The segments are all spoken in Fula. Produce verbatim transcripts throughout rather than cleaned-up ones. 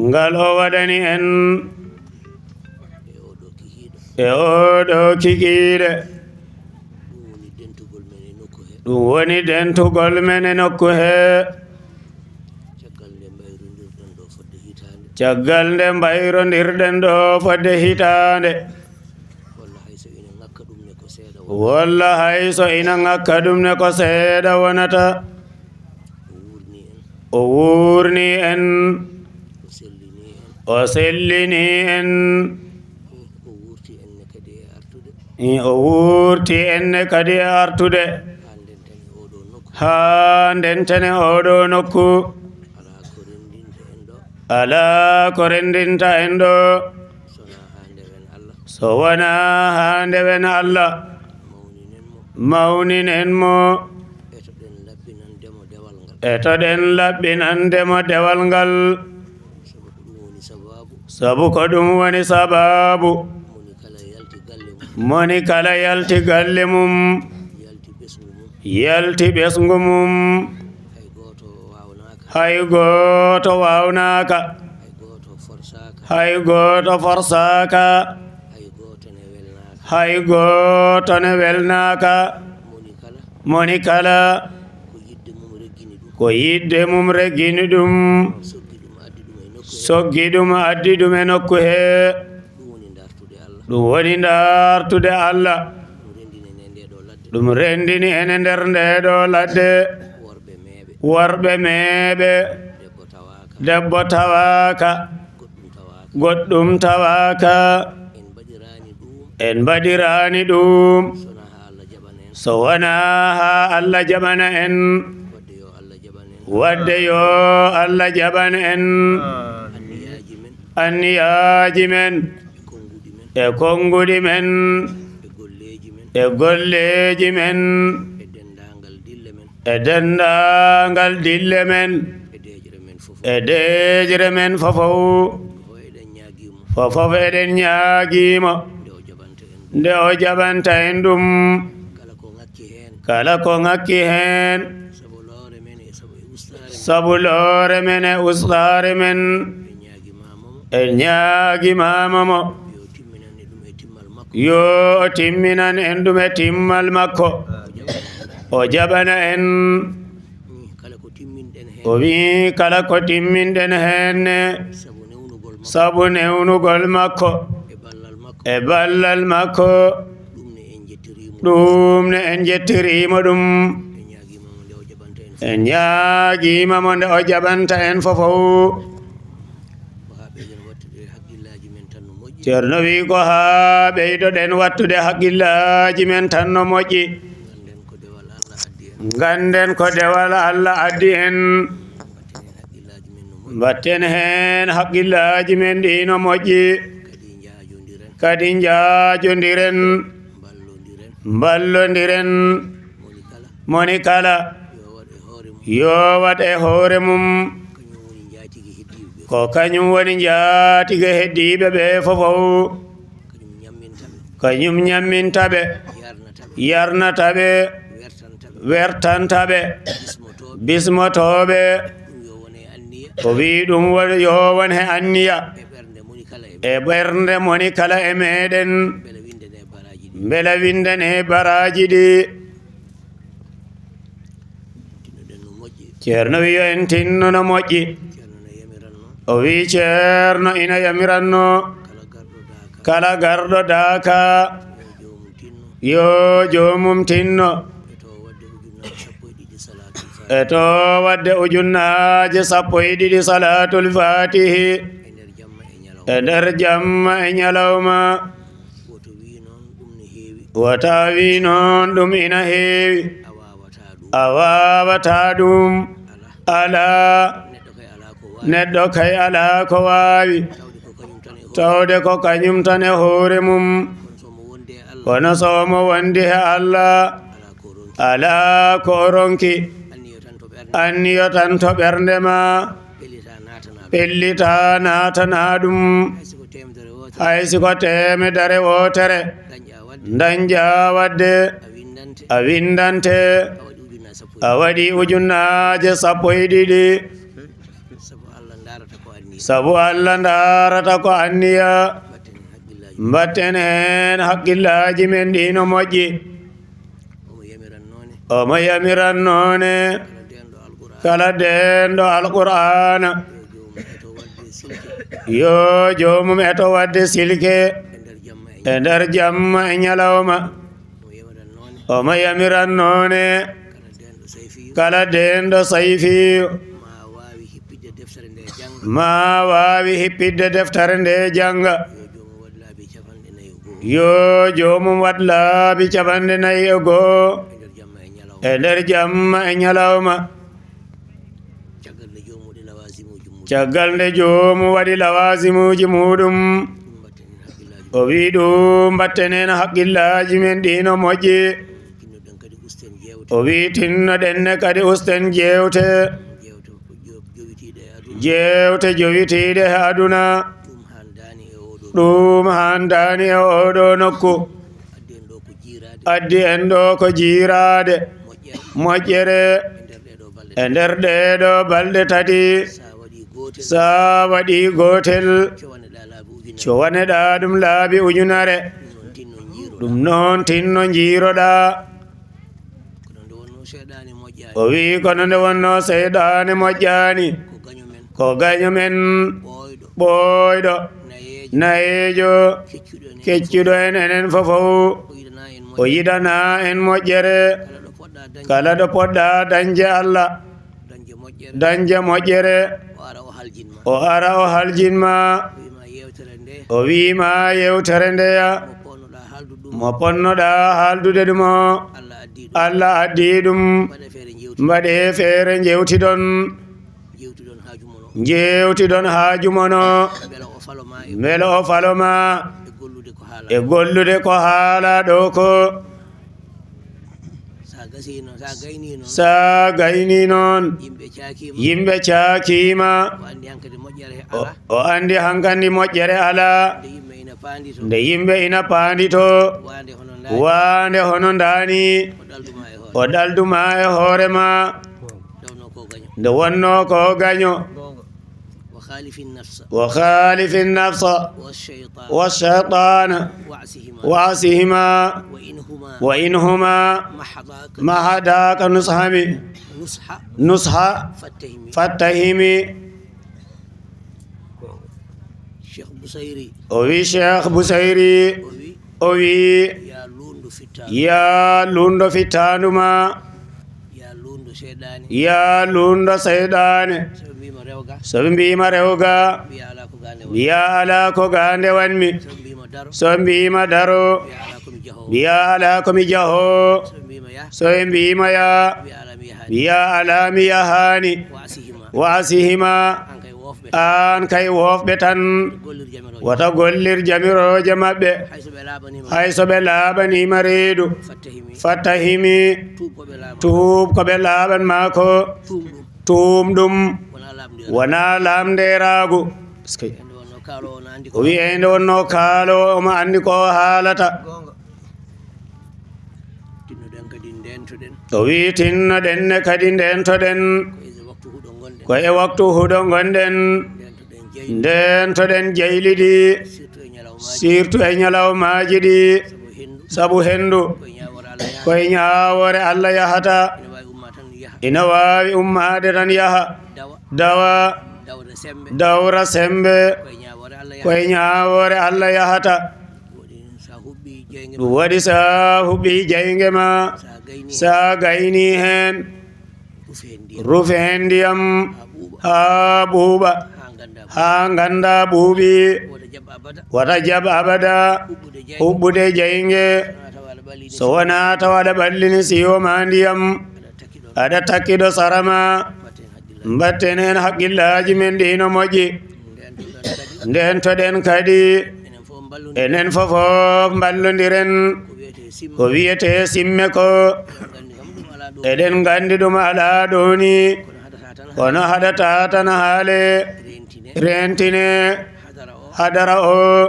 ngal o waɗani en e oɗo kikiiɗe. Ɗum woni dentugol men e nokku he. Caggal nde mbayrondirɗen ɗo fodde hitaande. Walla hay so ina ŋakka ɗum ne ko seeɗa wonata. O wuurni en. O sellini en. O wuurti en ne kadi e artude. Haa ndentene oɗo nokku. Alaa ko renndinta en ɗo. So wonaa haa ndewen Alla. Mawninen mo. Etoɗen laɓɓinande mo dewal ngal. Sabu ko ɗum woni sabaabu. Moni kala yalti galle mum. Yalti ɓesngu mum. Hay gooto waawnaaka. Hay gooto forsaaka. Hay gooto ne welnaaka. Moni kala. Ko yiɗde mum reggini ɗum. Soggi ɗum addi ɗum e nokku he. Ɗum woni ndartude Alla. Ɗum renndini en e nder nde ɗo ladde. Worɓe meeɓe. Debbo tawaaka. Goɗɗum tawaaka. En mbaɗiraani ɗum. So wonaa haa Alla jaɓana en. Wadde yo Alla jaɓan en. Anniyaaji men. E konnguɗi men. E golleeji men. E denndaangal dille men. E deeƴre men fofow. Fofow eɗen ñaagii mo. Nde o jaɓanta en ɗum. Kala ko ŋakki heen. Sabu loore men e ustaare men. En ñaagimaama mo. Yo o timminan en ɗum e timmal makko. O jaɓana en. O wi'i kala ko timminɗen heen ne. Sabu newnugol makko. E ballal makko. Ɗum ne en njettirii mo ɗum. En ñaagiima mo nde o jaɓanta en fofow. Ceerno wi ko haa ɓeydoɗen wattude haqqillaaji men tan no moƴƴi. Ngannden ko dewal Alla addi en. Mbatten heen haqqillaaji men ɗi no moƴƴi. Kadi njaajondiren. Mballondiren. Moni kala. Yo waɗ e hoore mum. Ko kañum woni njaatigi heddiiɓe ɓe fofow. Kañum ñamminta ɓe. Yarnata ɓe. Wertanta ɓe. Bismotooɓe. O wi'i ɗum yo won he anniya. E ɓernde moni kala e meɗen. Mbela winden he baraaji ɗi. Ceerno wi yo en tinno no moƴƴi. O wi ceerno ina yamiranno kala garɗo daaka yo joomum tinno. E to waɗde ujunnaaje sappo e ɗiɗi salaatul faatihi e nder jamma e ñalawma. Wota wi noon ɗum ina heewi. A waawataa ɗum. Alaa. Neɗɗo kay alaa ko waawi. Tawde ko kañum tan e hoore mum. Kono so omo wondi he Alla. Alaa ko o ronki. Anniyo tan to ɓernde ma. Pellitaa naatana ɗum. Hay si ko teemedere wootere. Dañƴaa waɗde. A winndante. A waɗi ujunnaaje sappo e ɗiɗi. Sabu Allah ndaarata ko anniya. Mbatten heen haqqillaaji men ɗi no moƴƴi. Omo yamiran noone kala deenɗo Alqur'aana, yo joomum eto waɗde silke e nder jamma e ñalawma. Omo yamiran noone kala deenɗo sayfiyo, ma waawi hippitde deftere nde jannga, yo joomum waɗ laabi capanɗe nayi e goo e nder jamma e ñalawma. Caggal nde joomum waɗi lawaasimuuji muuɗum, o wii ɗum, mbatten heen haqqillaaji men ɗi no moƴƴi. O wii, tinnoɗen ne kadi usten jeewte, jeewte jowitiiɗe e aduna. Ɗum haandaani e oɗo nokku. Addi en ɗo ko jiiraade moƴƴere e nder ɗee ɗo balɗe tati. Sa waɗi gootel, cowaneɗa ɗum laabi ujunere. Ɗum noon tinno njiiroɗa. O wii, kono nde wonno seyɗaane moƴƴaani, ko gaño men ɓooyɗo, nayeejo, keccuɗo en enen fofow. O yiɗana en moƴƴere. Kala ɗo poɗɗa dañde Allah, dañde moƴƴere, o ara o haljin ma. O wii ma yewtere ndeya, mo ponnoɗa haaldude ɗum o, Allah addi ɗum. Mbaɗe feere njewtidon. Njewtidon haaju mon o. Mbele o falo ma e gollude ko haala ɗo ko. Sa gayni noon, yimɓe caakiima. O anndi hankandi moƴƴere alaa. Nde yimɓe ina paandito, waande hono ndaani, o ɗalduma e hoore ma. Nde wonno ko gaño. Wa khalifi nafsa wa shaytana wa asihima wa in huma mahadaka nushami nusha fattahimi. O wi Cheikh Busayri, o wi, ya lundo fittaandu ma, ya lundo seyɗaane. So ɓe mbiima rewga, mbiya ala ko ga ndewanmi. So ɓe mbiima daro, mbiya ala ko mi jahoo. So ɓe mbiima ya, mbiya ala mi yahaani. Wa asihima, aan kay woofɓe tan, wota gollir jamirooje maɓɓe. Hay so ɓe laaɓaniima reedu, fattahimi, tuub ko ɓe laaɓan maa ko. Tuum ɗum wonaa laamndeeraagu. O wi'i, nde wonno kaaloowo omo anndi ko o haalata. O wi'i, tinnoɗen ne kadi ndeentoɗen. Ko e waktu huɗo ngonɗen. Ndeentoɗen jayli ɗi, surtout e ñalawmaaji ɗi. Sabu henndu ko e ñaawoore Allah yahata. Ina waawi ummaade tan yaha, dawa, dawra semmbe. Ko e ñaawoore Allah yahata. Ɗum waɗi sa huɓɓi jayge ma, sa gayni heen, rufe heen ndiyam haa ɓuuɓa, haa ngannda ɓuuɓi. Wata jaɓ abada huɓɓude jayge so wonaa tawa aɗa ɓallini siwo ma ndiyam, aɗa takkiɗo sara ma. Mbatten heen haqqillaaji men ɗi no moƴƴi. Ndeentoɗen kadi, enen fof mballondiren ko wiyetee simme ko. Eɗen nganndi ɗum alaa ɗo ni, kono haɗata tan haale, reentine. Hadara o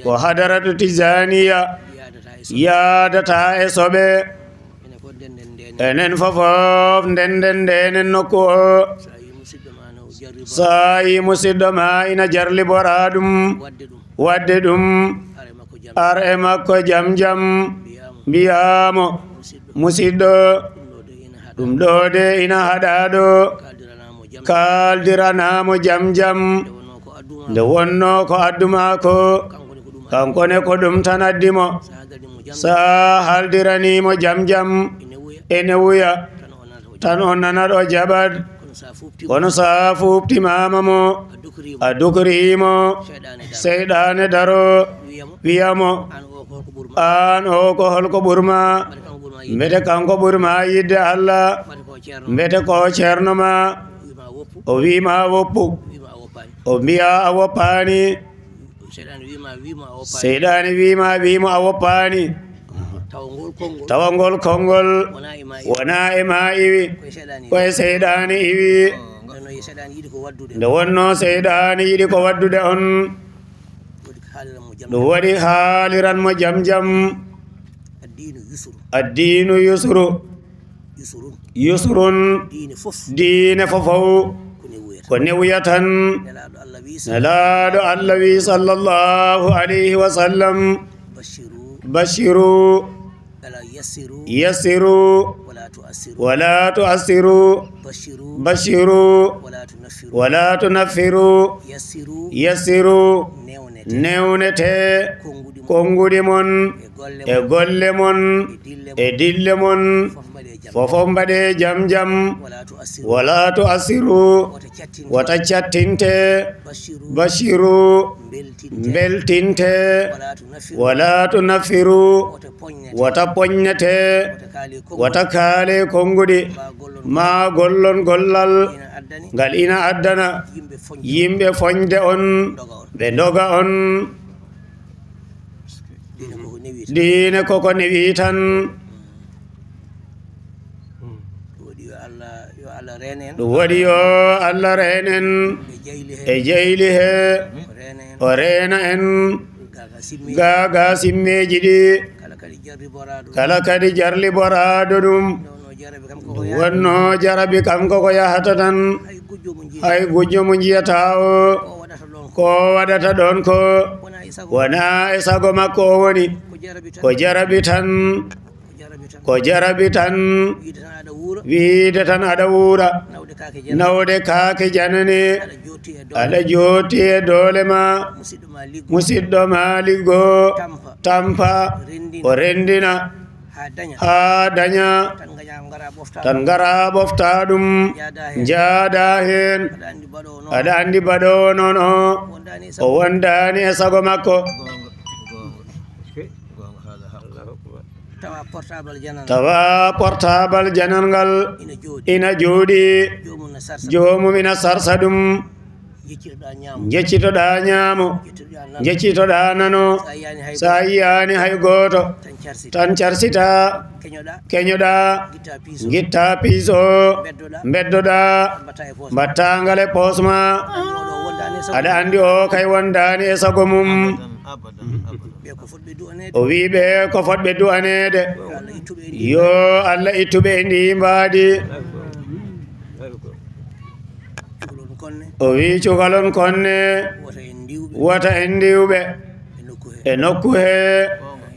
ko hadaratu tijaniya, yaadata e soɓe. Enen fof ndennden ndeenen nokku o. Saa'i musidɗo ma ina jarliboraa ɗum, waɗde ɗum, ar e makko jam jam, mbiyaa mo, musidɗo, ɗum ɗo de ina haɗaa ɗo, kaaldiranaa mo jam jam, nde wonnoo ko addu maa ko, kanko ne ko ɗum tan addi mo. So a haaldiranii mo jam jam, ene wuya, tan o nanat o jaɓat. Kono so a fuuftimaama mo, a dukorii mo, seyɗaane daro, wiya mo, aan o ko holko ɓur ma? Mbete kanko ɓuri ma yiɗde Alla? Mbete ko ceerno ma? O wii ma woppu. O mbiya a woppaani. Seyɗaane wii ma, wii mo a woppaani. Tawa ngol konngol wonaa e ma iwi, ko e seyɗaane iwi. Nde wonnoo seyɗaane yiɗi ko waɗdude on, ɗum waɗi haaliran mo jam jam. Addiinu yusru. Yusrun. Diine fof. Diine fof o. Ko newuya tan. Nelaaɗo Allah wi, sallallahu alayhi wa sallam. Nelaaɗo Allah wi, sallallahu alayhi wa sallam. Bashiru. Bashiru. Ala yassiru. Yassiru. Wala tu'assiru. Wala tu'assiru. Bashiru. Bashiru. Wala tunaffiru. Wala tunaffiru. Yassiru. Yassiru. Newnete. Newnete. Konnguɗi mon. Konnguɗi mon. E golle mon. E dille mon. Fof mbaɗee jam jam. Wala tu'assiru. Wala tu'assiru. Wota cattinte. Wota cattinte. Bashiru. Bashiru. Mbeltinte. Mbeltinte. Wala tunaffiru. Wala tunaffiru. Wota poñnete. Wota poñnete. Wota kaale konnguɗi. Wota kaale konnguɗi. Ma gollon. Ma gollon gollal. Ina addani. Ngal ina addana. Yimɓe foñde. Yimɓe foñde on. Doga on. Ɓe doga on. Diine koko newi tan. Diine koko newi tan. Ɗum waɗi yo Allah, yo Allah reen en. Ɗum waɗi yo Allah reen en. E jayli he. E jayli he. O reena en. O reena en. Ga, ga simme. Ga, ga simmeeji ɗi. Kala kadi jarliboraaɗo ɗum. Kala kadi jarliboraaɗo ɗum. Nde wonnoo jarabi kam koko yahata. Nde wonnoo jarabi kam koko yahata tan. Hay gujjo mo njiya. Hay gujjo mo njiyata o. Ko waɗata ɗon ko. Ko waɗata ɗon ko. Wonaa e sago. Wonaa e sago makko o woni. Ko jarabi tan. Ko jarabi tan. Ko jarabi tan. Ko jarabi tan. Wiide tan aɗa wuura. Wiide tan aɗa wuura. Nawde kaake janane. Nawde kaake janane. Aɗa jooɗti e doole. Aɗa jooɗti e doole ma. Musidɗo ma liggo. Musidɗo ma liggo. Tampa. Tampa. Renndina. O renndina. Haa daña. Haa daña. Tan ngaña ngara ɓofta. Tan ngara ɓofta ɗum. Njaada heen. Njaada heen. Aɗa anndi baɗoowo noon. Aɗa anndi baɗoowo noon o. Wondaani e sago. O wondaani e sago makko. Goonga, goonga. Goonga, haala haqqa. Tawa portable janangal. Tawa portable janangal. Ina jooɗi. Ina jooɗi. Joomum na sarsa. Joomum ina sarsa ɗum. Njeccitoɗaa ñaamo. Njeccitoɗaa ñaamo. Njeccitoɗaa nano. Njeccitoɗaa nano. So a yiyaani hay gooto. So a yiyaani hay gooto. Tan carsita. Tan carsita. Keñoɗaa. Keñoɗaa. Ngittaa piiso. Ngittaa piiso. Mbeddoɗaa. Mbeddoɗaa. Mbaɗtaa e poos ma. Mbaɗtaa ngal e poos ma. Aɗa anndi o ɗo wondaani e sago mum. Aɗa anndi o kay wondaani e sago mum. Abadan, abadan, abadan. Ɓe ko fotɓe du'aneede. O wii ɓe ko fotɓe du'aneede. Yo Allah ittu ɓe e ndii mbaadi. Yo Allah ittu ɓe e ndii mbaadi. Cukalon konne. O wii cukalon konne. Wota en ndiw ɓe. Wota en ndiw ɓe. E nokku he. E nokku he.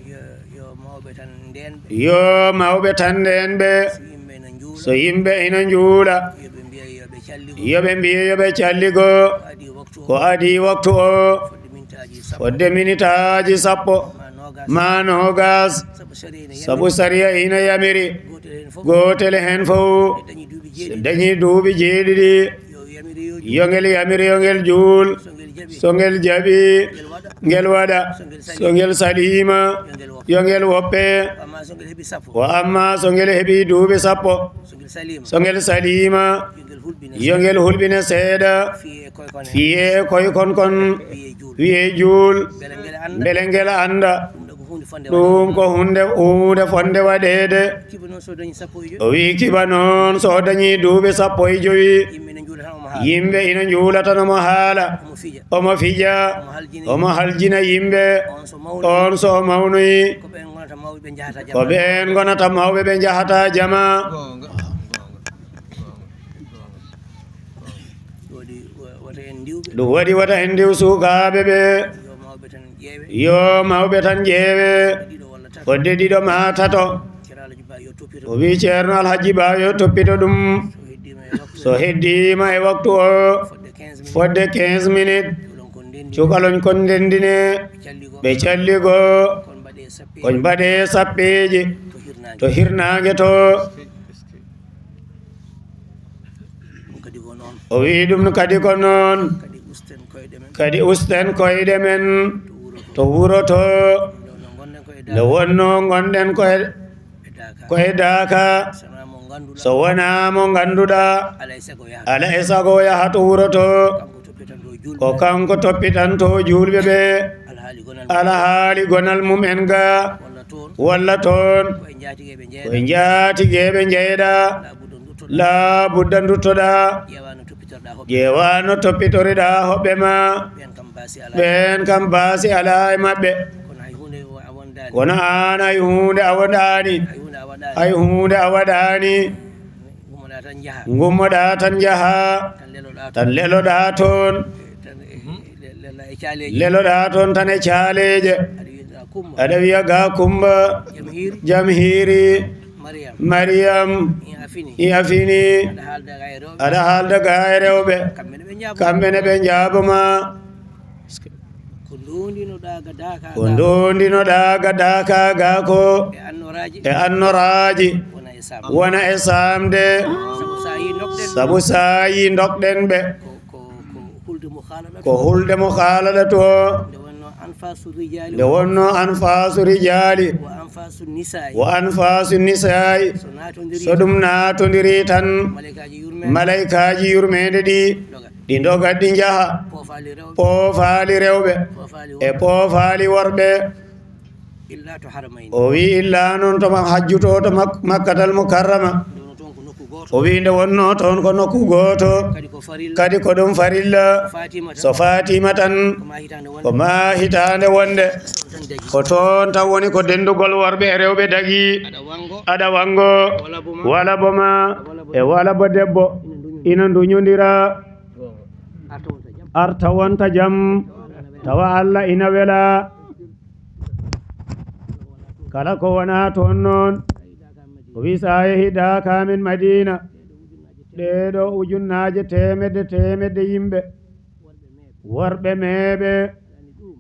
Yo, yo mawɓe tan ndeen ɓe. Yo mawɓe tan ndeen ɓe. So yimɓe ina njuula. So yimɓe ina njuula. Yo ɓe mbiya yo ɓe calligo. Yo ɓe mbiya yo ɓe calligo. Ko adii waktu o. Ko adii waktu o. Fodde minitaaji sappo. Fodde minitaaji sappo. Ma noogas. Ma noogas. Sabu sariya ina yamiri. Sabu sariya ina yamiri. Gootel heen fof. Gootel heen fof. So dañii duuɓi jeeɗiɗi. So dañii duuɓi jeeɗiɗi. Yo yamiri yo juul. Yo ngel yamir yo ngel juul. So ngel jaɓi. So ngel jaɓi. Ngel waɗa. Ngel waɗa. So ngel saliima. So ngel saliima. Yo ngel woppe. Yo ngel woppe. Wa ammaa so ngel heɓi sappo. Wa ammaa so ngel heɓi duuɓi sappo. So ngel saliima. So ngel saliima. Yo ngel hulɓine. Yo ngel hulɓine seeɗa. Fiyee e koykon en. Fiyee e koykon kon. Wiyee juul. Wiyee juul. Mbele ngel annda. Mbele ngel annda. Ɗum ɗo ko huunde fotnde waɗeede. Ɗum ko huunde, huunde fotnde waɗeede. Kiba noon so dañii sappo e jowi. O wii kiba noon so dañii duuɓi sappo e jowi. Yimɓe ina njuula tan omo haala. Yimɓe ina njuula tan omo haala. Omo fija. Omo fija. Omo haljina. Omo haljina yimɓe. On so mawnoyi. On so mawnoyi. Ko ɓeen ngonata mawɓe ɓe njahata jama. Ko ɓeen ngonata mawɓe ɓe njahata jama. Goonga. Goonga. Goonga. Goonga. Waɗi Ɗum waɗi wata en ndiw suukaaɓe ɓe. Yo mawɓe tan ƴeewe. Yo mawɓe tan ƴeewe. Fodde ɗiɗo walla tato. Fodde ɗiɗo maa tato. Ceerno Alhaji Ba, yo toppito. O wi Ceerno Alhaji Ba yo toppito ɗum. So heddiima e waktu. So heddiima e waktu o. Fodde quinze minutes. Fodde quinze minutes. Cukalon kon ndenndi. Cukalon kon ndenndine. Ɓe calli goo. Ɓe calli goo. Kon mbaɗee sappeeji. Kon mbaɗee sappeeji. To hirnaange. To hirnaange to. Ɗum kadi ko noon. O wi ɗum kadi ko noon. Kadi usten koyɗe men. Kadi usten koyɗe men. To wuro to. To wuro to. Nde wonnoo ngonɗen ko e, e Daaka. Ko e Daaka. So wonaa mo ngannduɗaa. So wonaa mo ngannduɗaa. Alaa e sago yaha. Alaa e sago yaha to wuro to. Kanko toppitanto juulɓe ɓe. Ko kanko toppitanto juulɓe ɓe. Alhaali gonal mum. Alhaali gonal mum en ga. Walla toon. Walla toon. Ko e njaatigeeɓe njeeɗa. Ko e njaatigeeɓe njeeɗa. Laa budda nduttoɗaa. Laa budda nduttoɗaa. Ƴeewaa no toppitorɗaa hoɓɓe. Ƴeewaa no toppitoriɗaa hoɓɓe ma. Ɓeen kam baasi alaa. Ɓeen kam baasi alaa e maɓɓe. Kono hay huunde a wondaani. Kono aan hay huunde a wondaani. Hay huunde a waɗaani. Hay huunde a waɗaani. Ngummoɗaa tan njaha. Ngummoɗaa tan njaha. Tan leloɗaa toon. Tan leloɗaa toon. Tan, eh, le-, leloɗaa e caaleeje. Leloɗaa toon tan e caaleeje. Aɗa wiya Kumba. Aɗa wiya ga Kumba. Jam hiiri. Jam hiiri. Mariyam. Mariyam. In a fini. In a fini. Aɗa haalda ga e rewɓe. Aɗa haalda ga e rewɓe. Kamɓe ne ɓe njaaboo. Kamɓe ne ɓe njaaboo ma. Ko ndondinoɗaa ga Daaka ga. Ko ndondinoɗaa ga Daaka ga ko. E annoraaji. E annoraaji. Wona e saamde. Wona e saamde. Sabu so a yii ndokɗen. Sabu so a yii ndokɗen ɓe. Ko, ko, ko hulde mo khaaladatu. Ko hulde mo khaaladatu o. Nde wonnoo anfasu rijaali. Nde wonnoo anfasu rijaali. Wa anfasu nisaa'i. Wa anfasu nisaa'i. So naatondiri. So ɗum naatondiri tan. Malaykaaji yurmeende. Malaykaaji yurmeende ɗi. Ndoga. Ɗi ndoga, ɗi njaha. Poofaali rewɓe. Poofaali rewɓe. Poofaali worɓe. E poofaali worɓe. Illa to haramayni. O wi illa noon to ma-, hajju to, to Mak-, Makkatal Mukarrama. Nde wonnoo toon ko nokku gooto. O wi nde wonnoo toon ko nokku gooto. Kadi ko farilla. Kadi ko ɗum farilla. Ko Fatima tan. So Fatima tan. Ko maa hitaande wonde. Ko maa hitaande wonde. Ko toon tagi. Ko toon tan woni ko denndugol worɓe e rewɓe dagi. Aɗa wanngo. Aɗa wanngo. Wala bo ma. Wala bo ma. Wala bo debbo. E wala bo debbo. Ina nduñondira. Ina nduñondira. Arta wonta jam. Arta wonta jam. Tawa Allah ina wela. Kala ko wonaa toon noon. O wi so a yehii Daaka men Madiina. Ɗee ɗoo ujunnaaje teemedde, teemedde yimɓe. Worɓe meeɓe.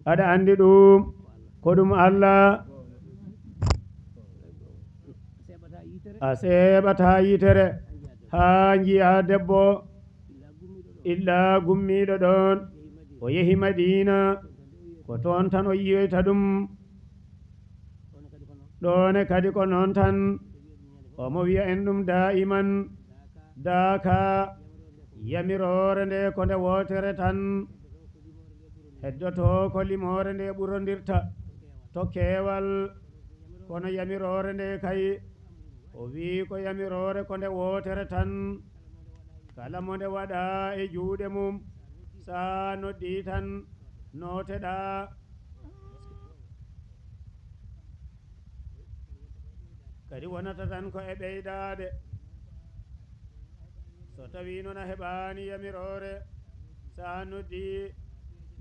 Aɗa anndi ɗum. Ko ɗum Allah. A seeɓataa yitere. Haa njiyaa debbo. Illa gummiiɗo ɗoon. O yehi Madiina. Ko toon tan o yiyoyta ɗum. Ɗoone kadi ko noon tan. Omo wiya en ɗum daa'iman. Daaka, yamiroore nde ko nde wootere tan. Heddotoo ko limoore nde ɓurondirta. To keewal, kono yamiroore nde kay, o wi ko yamiroore ko nde wootere tan. Kala mo nde waɗa e juuɗe mum, so a noddii tan, nooteɗaa. Kadi wonata tan ko e ɓeydaade. So tawii noon a heɓaani yamiroore, so a noddii,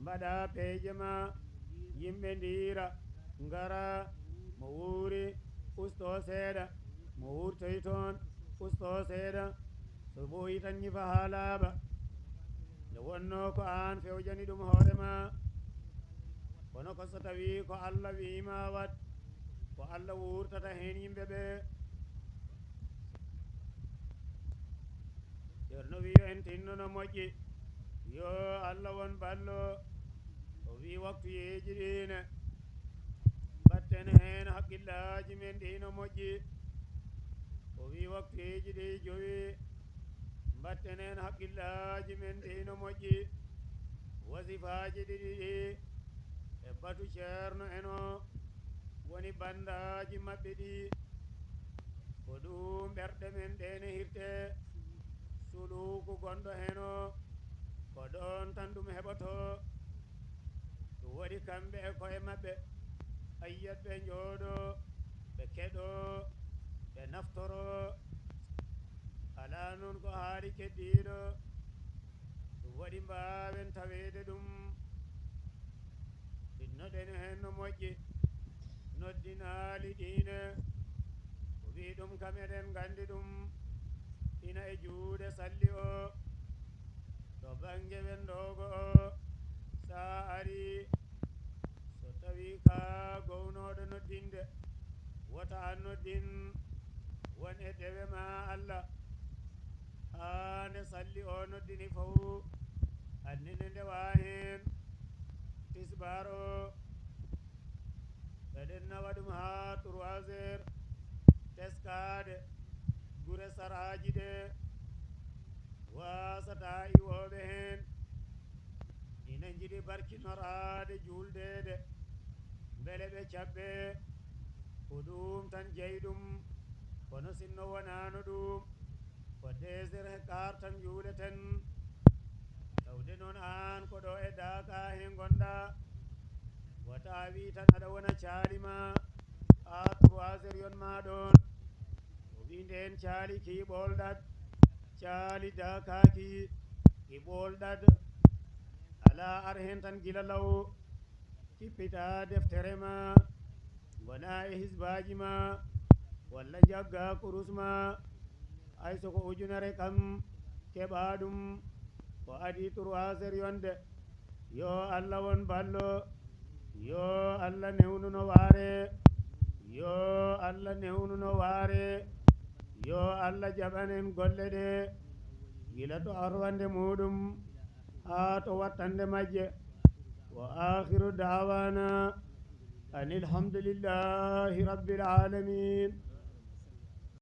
mbaɗa peeje ma, yimɓe ndiira, ngara, mo wuuri, ustoo seeɗa, mo wuurtoyi toon, ustoo seeɗa. So ɓooyi tan ñifa haa laaɓa. Nde wonnoo ko aan fewjani ɗum hoore ma. Kono ko so tawii ko Allah wiyi ma waɗ, ko Allah wuurtata heen yimɓe ɓe. Ceerno wi yo en tinno no moƴƴi. Yo Allah won ballo. O wi waktuyeeji ɗii ne, mbatten heen hakkillaaji men ɗii no moƴƴi. O wi waktuyeeji ɗii jowi, mbatten heen hakkillaaji men ɗii no moƴƴi. Wasifaaji ɗiɗi ɗii e batu ceerno en o woni banndaaji maɓɓe ɗii. Ko ɗum ɓerɗe men ɗee ne hirte. Suluuku gonɗo heen o, ko ɗoon tan ɗum heɓotoo. Ɗum waɗi kamɓe e koye maɓɓe, ayyat ɓe njooɗoo, ɓe keɗoo, ɓe naftoroo. Alaa noon ko haali keddiiɗo. Ɗum Waɗi mbaawen taweede ɗum. Innoɗen heen no moƴƴi. Noddinaali diine. O wi'i ɗum kam eɗen nganndi ɗum. Ina e juuɗe salli o. To bannge wenndoogo o. Sa ari. So tawii ka gownooɗo noddinde. Wota a noddin. Won e dewe ma Alla. Haa nde salli o noddini fow, annene nde waa heen. Tisbaar o, eɗen nawa ɗum haa trois heures teskaade gure saraaji ɗe. Waasata iwooɓe heen. Ina njiɗi barkinoraade juuldeede. Mbele ɓe caɓɓe. Ko ɗum tan jeyi ɗum. Kono sinno wonaano ɗum. Ko deux heures et quart tan njuuleten. Tawde noon aan ko ɗo e Daaka he ngonɗa. Wota a wi tan aɗa wona caali ma. Haa trois heures yon ma ɗoon. O wi ndeen caali ki ɓoolɗat. Caali Daaka ki ki ɓoolɗat. Alaa ar heen tan gila law. Kippitaa deftere ma, ngona e hisbaaji ma, walla njagga kurus ma, hay so ko ujunere kam keɓaa ɗum, ko adii trois heures yonde. Yo Alla won ballo, yo Alla newnu no waare, yo Alla newnu no waare, yo Alla jaɓan en golle ɗe, gila to arwande muuɗum haa to wattande majje. Wa aakhiru da'waana anil hamdulillahi rabbil aalamiin.